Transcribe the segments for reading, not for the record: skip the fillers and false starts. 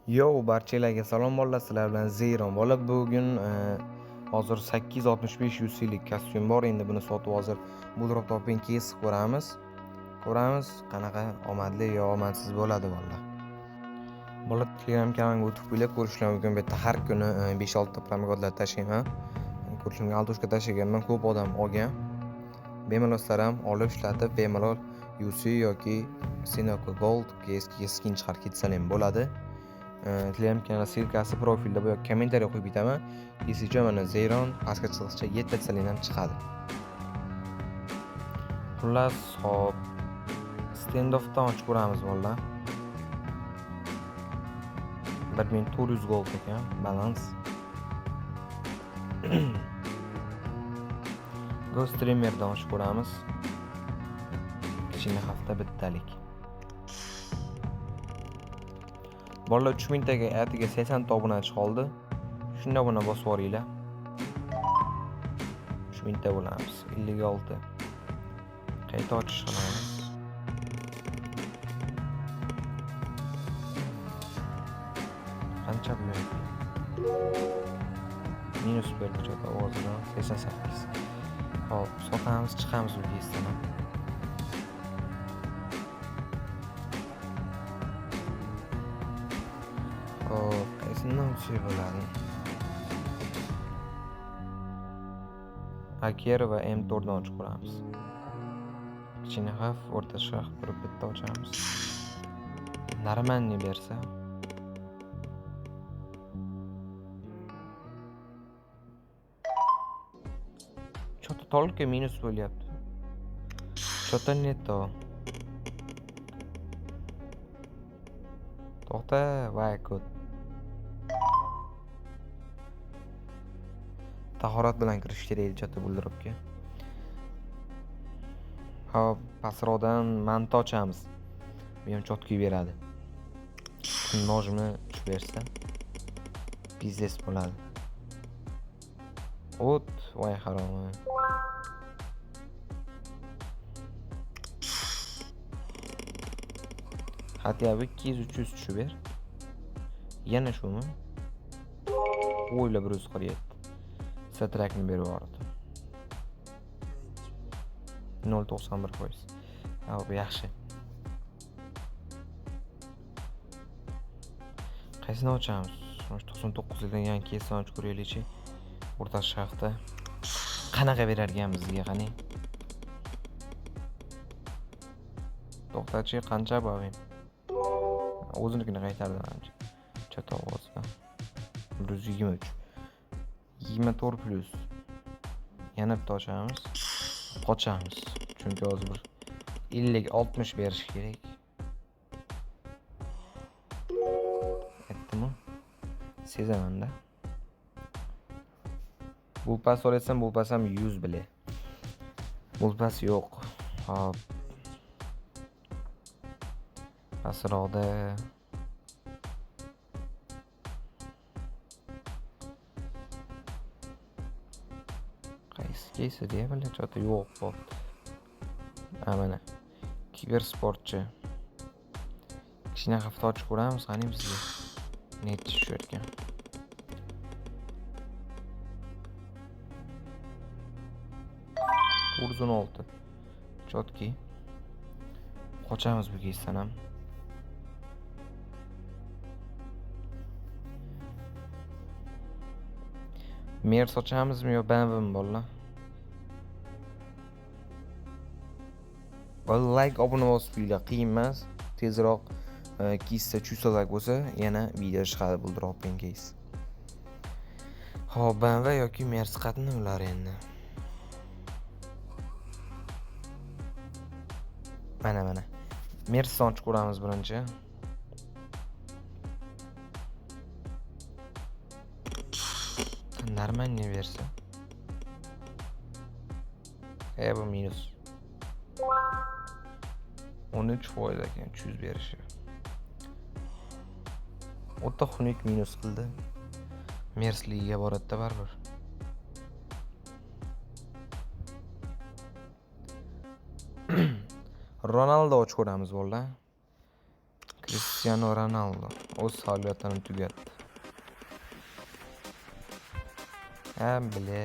Yo, barchalarga salom bolalar, sizlar bilan Zeyron bola. Bugun hozir 865 UC lik kostyum bor. Endi buni sotib hozir bu drop toping kesib ko'ramiz. Ko'ramiz qanaqa omadli yo omadsiz bo'ladi bolalar. Bola Telegram kanalimga o'tib qo'yinglar, ko'rishlar mumkin. Bu yerda har kuni 5-6 ta promokodlar tashlayman. Ko'rishimga altoshka tashlaganman, ko'p odam olgan. Bemalol sizlar ham olib ishlatib, bemalol UC yoki Sinoko Gold skin chiqarib ketsalar ham bo'ladi. Telegram kanali ссылкасы profilda bu yoq kommentariya qo'yib ketaman. Esicha mana Zeyron pastga chiziqcha 7 desalar ham chiqadi. Xullas, hop, standoffdan ochib ko'ramiz bolalar. 1400 gold ekan balans. Go streamerdan ochib ko'ramiz. Kichkina hafta bittalik. Bolalar 3000 taga atiga 80 ta obunachi qoldi. Shunda obuna bosib yuboringlar. 3000 ta bo'lamiz. 56. Qayta ochish qilamiz. Qancha bu? Minus berdi jo'ta ovozidan 88. Hop, sotamiz, chiqamiz bu keysdan. Hop, qaysidan ochsak bo'ladi? Aker va M4 dan ochib ko'ramiz. Kichkina xavf, o'rtacha xavf turib bitta ochamiz. Нормальный bersa. Что-то только minus bo'lyapti. Что-то не то. To'xta, voy ko't. Tahorat bilan kirish kerak edi chata buldropga. Hop, pastroqdan manta ochamiz. Bu ham chotki beradi. Nojni tushib bersa biznes bo'ladi. O't, voy haromi. Хотя бы 200-300 tushib ber. Yana shumi? O'yla 147. Satrakni berib yubordi. 0.91%. Hop, yaxshi. Qaysini ochamiz? 99 yildan yangi keysni ochib ko'raylikchi. O'rtacha hafta qanaqa berar ekan bizga, qani? To'xtachi, qancha bu? O'zinikini qaytardi ancha. Chat ovozidan. 123. 24 plus. Yana bitta ochamiz. Qochamiz. Chunki hozir bir 50-60 berish kerak. Aytdimi? Sezaman-da. Bu pas olatsam, bu pas ham 100 bile. Bu pas yo'q. Hop. Pastroqda qaysi keysi deya bile chota yo'q bo'pti. Ha, mana. Kibersportchi. Kichkina hafta ochib ko'ramiz, qani bizga. Nechi tushar ekan. 416. Chotki. Qochamiz bu keysdan ham. Mers ochamizmi yo BMWmi bolalar? Like, obuna bosib qo'yinglar, qiyin emas. Tezroq 200 300 like bo'lsa, yana video chiqadi bu dropping case. Xo'p, BMW yoki Mers qatni ular endi. Mana mana. Mersni ochib ko'ramiz birinchi. Нормальный bersa. Bu minus. 13% ekan 300 berishi. O'ta xunuk minus qildi. Mersligiga boradi-da baribir. Ronaldo ochib ko'ramiz bolalar. Cristiano Cristiano Ronaldo o'z faoliyatini tugatdi. Ha, bile.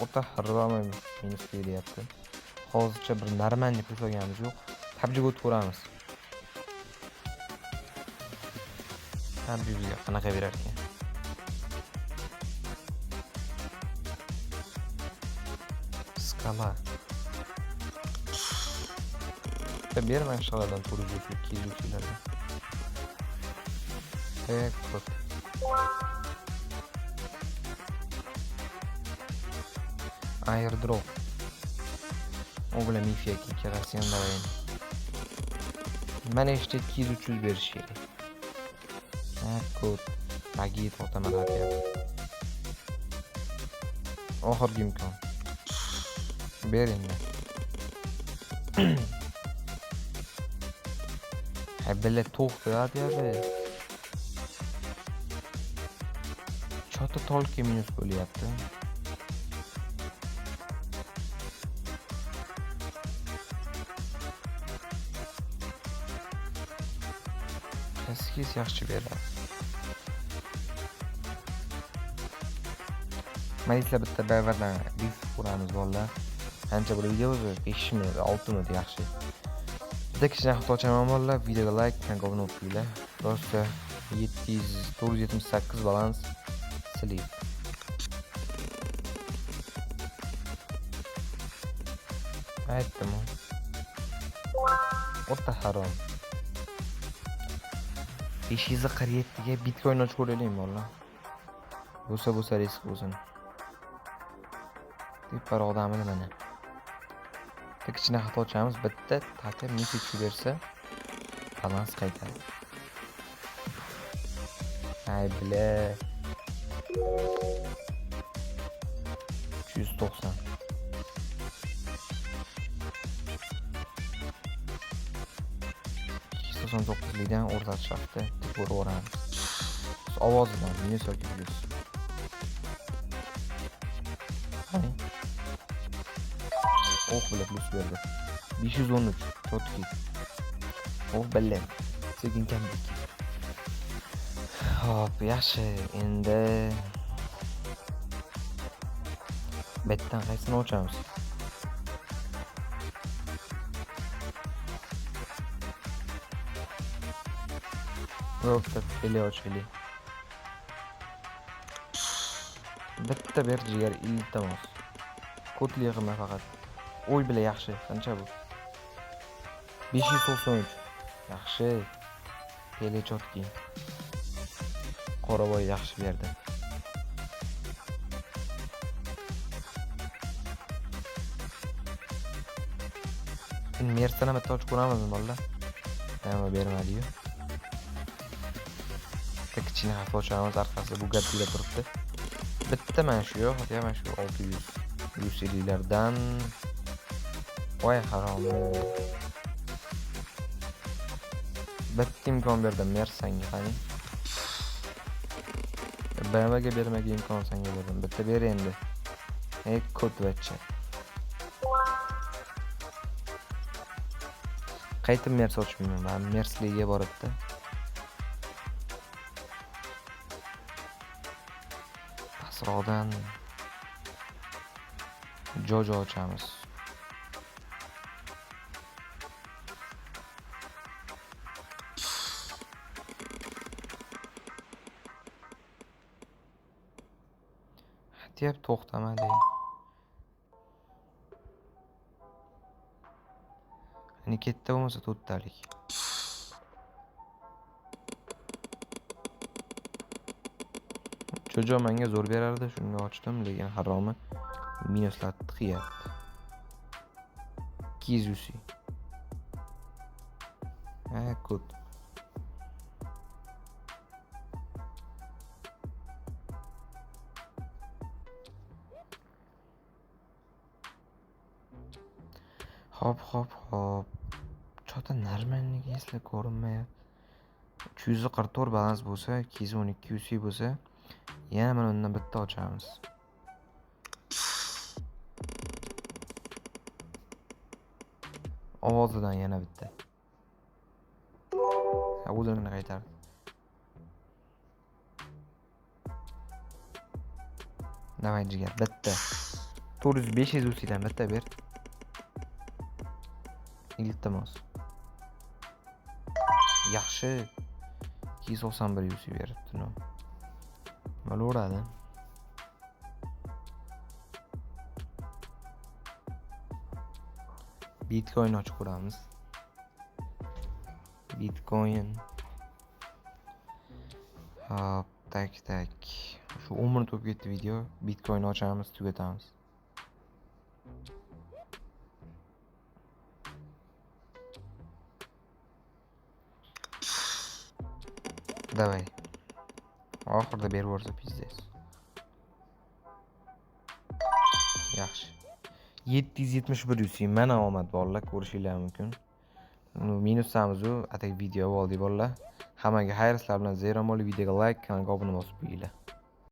O'ta haromi minus beryapti. Hozircha bir нормальный pul olganimiz yo'q. PUBG o'tib ko'ramiz. PUBG bizga qanaqa berar ekan? Skala. Bitta berma ishg'alardan 400 200 lardan. Ko'p. Airdrop. U bilan mifiya ikkalasi ham давай. Mana ishda 200-300 berish kerak. Ha, ko'p. Magit otaman aytyapti. Oxirgi imkon. Ber endi. Ha, billa to'xta deyapti. Чё-то только minus bo'lyapti. Qaysi yaxshi beradi? Mayli, bitta BMWdan risk ko'ramiz bolalar. Qancha bo'ldi video o'zi? 5 minut, 6 minut yaxshi. Bitta kichkina xato ochaman bolalar, videoga like, kanalga obuna bo'lib qo'yinglar. Rosa 700 478 balans slip. Aytdim. O'ta harom. 547 ga bitcoin ochib ko'raylik bolalar. Bo'lsa bo'lsa risk bo'lsin. Teparoqdamidi mana. Bitta kichkina xato ochamiz, bitta tata message bersa balans qaytadi. Ay bile. 390. 299likdan o'rtacha shaxta ko'rib yuboramiz. Ovozidan minus yoki plyus. Qani? Oh, bile plyus berdi. 513 чётки. Oh, bile. Sekin kamdik. Hop, yaxshi. Endi betdan qaysini ochamiz? Yo'q, bitta Pele ochaylik. Bitta ber jigar, iltimos. Kodli qilma faqat. O'y bila yaxshi. Qancha bu? 593. Yaxshi. Pele чётки. Qoraboy yaxshi berdi. Endi Mersdan ham bitta ochib ko'ramizmi bolalar? Nima bermadi-yu. Bitta kichkina xato ochamiz, orqasida Bugattilar turibdi. Bitta mana shu yo'q, хотя mana shu 600 150lardan. Voy haromi. Bitta imkon berdim Mersanga, qani. BMWga bermagan imkon senga berdim. Bitta ber endi. Ey ko'tvachcha. Qaytib Mers ochmayman. Men Mersliga boribdi. Pastroqdan Jojo ochamiz. Aytyapti to'xtamadi. Hani ketdi bo'lmasa to'rttalik. Jojo menga zo'r berardi, shunga ochdim, lekin haromi minuslar tiqyapti. 200 UC. Ha, kod. Hop, hop, hop. Чё-то нормальный esla ko'rinmayapti. 344 balans bo'lsa, 212 UC bo'lsa, yana mana undan bitta ochamiz. Ovozidan yana bitta. Ha, o'zini qaytardi. Давай, jigar, bitta. 400 500 UC'dan bitta ber. Iltimos. Yaxshi. 291 UC beribdi, no. Bo'laveradi. Bitcoin ochib ko'ramiz. Bitcoin. Hop, tak tak. Shu 10 minut bo'lib ketdi video. Bitcoin ochamiz, tugatamiz. Давай. Oxirida berib yuborsa pizdes. Yaxshi. 771 UC mana omad bolalar, ko'rishinglar mumkin. Minusamiz u, atak video oldik bolalar. Hammaga xayr, sizlar bilan Zero Molly, videoga like, kanalga obuna bosib qo'yinglar.